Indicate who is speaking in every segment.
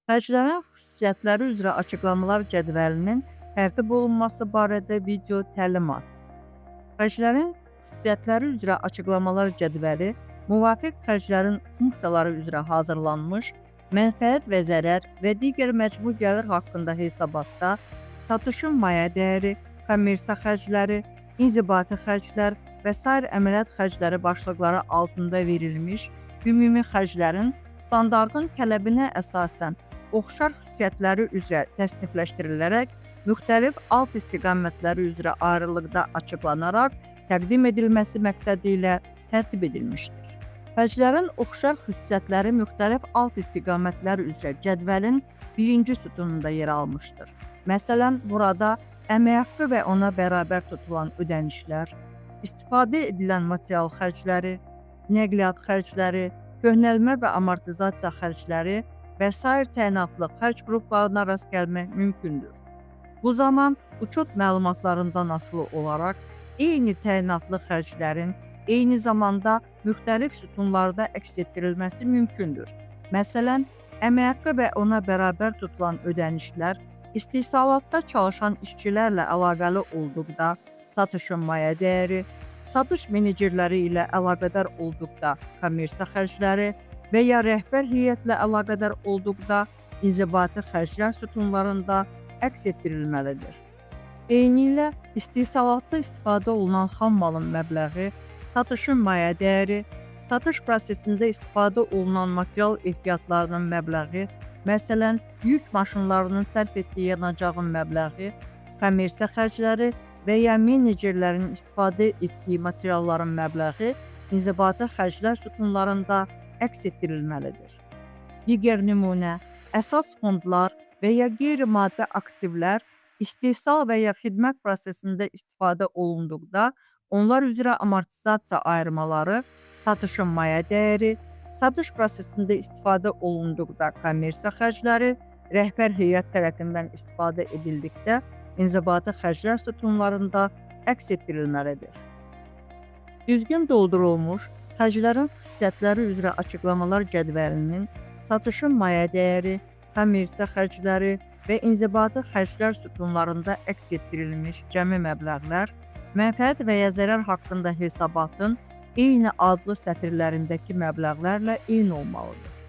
Speaker 1: Xərclərin xüsusiyyətləri üzrə açıqlamalar cədvəlinin tərtib olunması barədə video təlimat. Xərclərin xüsusiyyətləri üzrə açıqlamalar cədvəli müvafiq xərclərin funksiyaları üzrə hazırlanmış mənfəət və zərər və digər məcmu gəlir haqqında hesabatda satışın mayə dəyəri, kommersiya xərcləri, inzibati xərclər və sair əməliyyat xərcləri başlıqları altında verilmiş ümumi xərclərin standartın tələbinə əsasən oxşar xüsusiyyətləri üzrə təsnifləşdirilərək müxtəlif alt istiqamətləri üzrə ayrılıqda açıqlanaraq təqdim edilməsi məqsədi ilə tərtib edilmişdir. Xərclərin oxşar xüsusiyyətləri müxtəlif alt istiqamətlər üzrə cədvəlin birinci sütununda yer almışdır. Məsələn, burada əmək haqqı və ona bərabər tutulan ödənişlər, istifadə edilən material xərcləri, nəqliyyat xərcləri, köhnəlmə və amortizasiya xərcləri və sair təyinatlı xərc qruplarına rast gəlmək mümkündür. Bu zaman uçot məlumatlarından asılı olaraq eyni təyinatlı xərclərin eyni zamanda müxtəlif sütunlarda əks etdirilməsi mümkündür. Məsələn, əmək haqqı və ona bərabər tutulan ödənişlər istehsalatda çalışan işçilərlə əlaqəli olduqda satışın mayə dəyəri, satış menecerləri ilə əlaqədar olduqda kommersiya xərcləri və ya rəhbər heyətlə əlaqədar olduqda inzibati xərclər sütunlarında əks etdirilməlidir. Eynilə istehsalatda istifadə olunan xam malın məbləği, satışın mayə dəyəri, satış prosesində istifadə olunan material ehtiyatlarının məbləği, məsələn, yük maşınlarının sərf etdiyi yanacağın məbləği, kommersiya xərcləri və ya menecerlərin istifadə etdiyi materialların məbləği inzibati xərclər sütunlarında əks etdirilməlidir. Digər nümunə, əsas fondlar və ya qeyri-maddi aktivlər istehsal və ya xidmət prosesində istifadə olunduqda, onlar üzrə amortizasiya ayırmaları, satışın mayə dəyəri, satış prosesində istifadə olunduqda kommersiya xərcləri, rəhbər heyət tərəfindən istifadə edildikdə inzibati xərclər sütunlarında əks etdirilməlidir. Düzgün doldurulmuş xərclərin xüsusiyyətləri üzrə açıqlamalar cədvəlinin satışın mayə dəyəri, kommersiya xərcləri və inzibati xərclər sütunlarında əks etdirilmiş cəmi məbləğlər, mənfəət və ya zərər haqqında hesabatın eyni adlı sətirlərindəki məbləğlərlə eyni olmalıdır.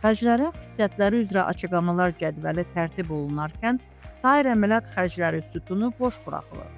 Speaker 1: Xərclərin xüsusiyyətləri üzrə açıqlamalar cədvəli tərtib olunarkən sair əməliyyat xərcləri sütunu boş buraxılır.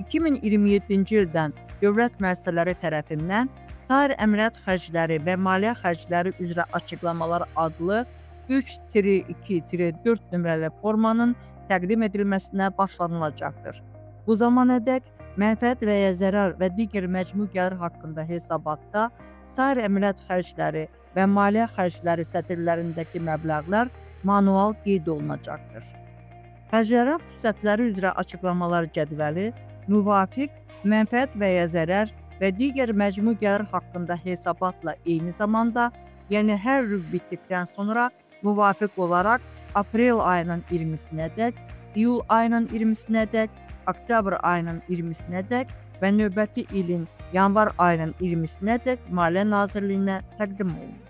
Speaker 1: 2027-ci ildən dövlət müəssisələri tərəfindən sair əməliyyat xərcləri və maliyyə xərcləri üzrə açıqlamalar adlı 3-2-4 nömrəli formanın təqdim edilməsinə başlanılacaqdır. Bu zamanadək mənfəət və ya zərər və digər məcmu gəlir haqqında hesabatda sair əməliyyat xərcləri və maliyyə xərcləri sətirlərindəki məbləğlər manual qeyd olunacaqdır. Xərclərin xüsusiyyətləri üzrə açıqlamalar cədvəli müvafiq mənfəət və ya zərər və digər məcmu gəlir haqqında hesabatla eyni zamanda, yəni hər rüb bitdikdən sonra müvafiq olaraq aprel ayının 20-sinədək, iyul ayının 20-sinədək, oktyabr ayının 20-sinədək və növbəti ilin yanvar ayının 20-sinədək Maliyyə Nazirliyinə təqdim olunur.